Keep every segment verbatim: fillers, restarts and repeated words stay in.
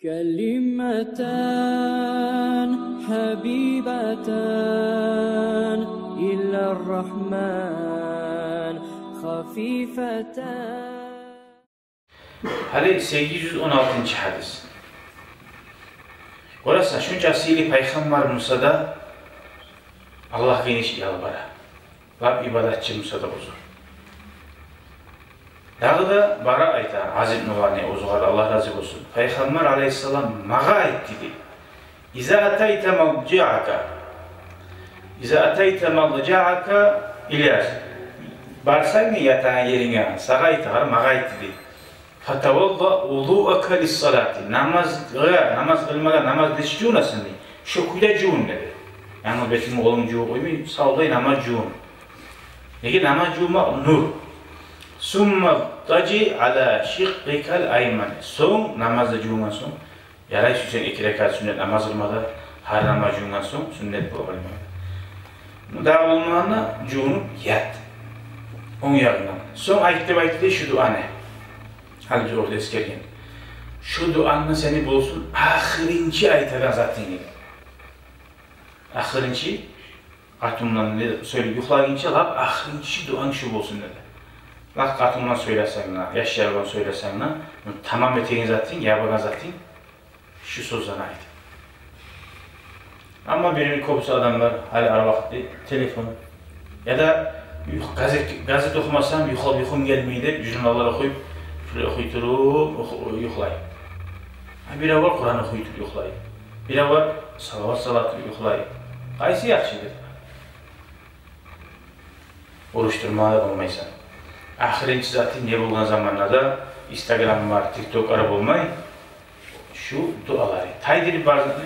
كلمتان حبيبتان إلى الرحمن خفيفتان. Гьали сегиз юз он алтынчы гьадис. Гёресен, шунча сыйлы пайхаммар буса да, Аллагьгъа нечик ялбара. Лап ибадатчы буса да оьзю. Дагъы да бара айта, Азим Нурани, оьзюгер Аллагь рази болсун. Пайхаммар алайгьиссалам магъа айтды дей. إذا أتيت مضجعك، إذا أتيت مضجعك, Ильяс, барсанг ятагъан еринге, сагъа айтагъан, магъа айтды дей. فتوضأ وضوءك للصلاة. Намазгъа, намаз къылмагъа, намаз нечик жувунасан дей. Шо кюйде жувун деди. Янгыз бетинг, къолунг жувуп къоймай, савлай намаз жувун. Неге, намаз жувунмакъ нюр. ثم اضطجع على شقك الأيمن. Сонг, намазда жувунгъан сонг, ярай сюйсенг эки ракаат сюннет намаз къылма да, гьар намаз жувунгъан сонг сюннет бола къоймай. Дагъы болмагъанда жувунуп ят. Онг ягъындан. Сонг айт деп айтды шу дуаны. Гьали бир орда эсгерген. Шу дуаны сени болсун ахырынчы айтагъан затынг. Ахырынчы, къатынынг булан не сёйлеп юхлагъынча, лап ахырынчы дуанг шу болсун деди. Лап къатынынг булан сёйлесенг де, яшлар булан сёйлесенг де, ну, тамам этеген затынг, ябагъан затынг шу сёзлени айт. Амма бирини, кёбюсю адамлар гьали ар вакъти телефон яда юх-, газет, газет охумасам, юхлап юхум гелмей деп, журналлар охуп, шулай охуй туруп, ох-, юхлай. Гьа, бирев бар Къуран охуй туруп юхлай. Бирев бар салават сала туруп юхлай. Къайсы яхшы деп? Урушдурма да болмайсан. Ахырынчы затынг не болгъан заманда да, Инстаграм бар, ТикТок бар болмай, шу дуалар. Тайдырып бар затны,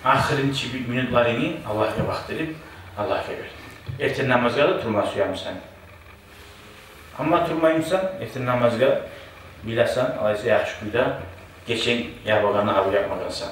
ахырынчы бир минутларынгны Аллагьгъа бакъдырып, Аллагьгъа бер. Эртен намазгъа да турма сюемисен? Амма турмаймысан, эртен намазгъа билесен, алайса яхшы кюйде геченг ябагъанны къабул этмегенсен.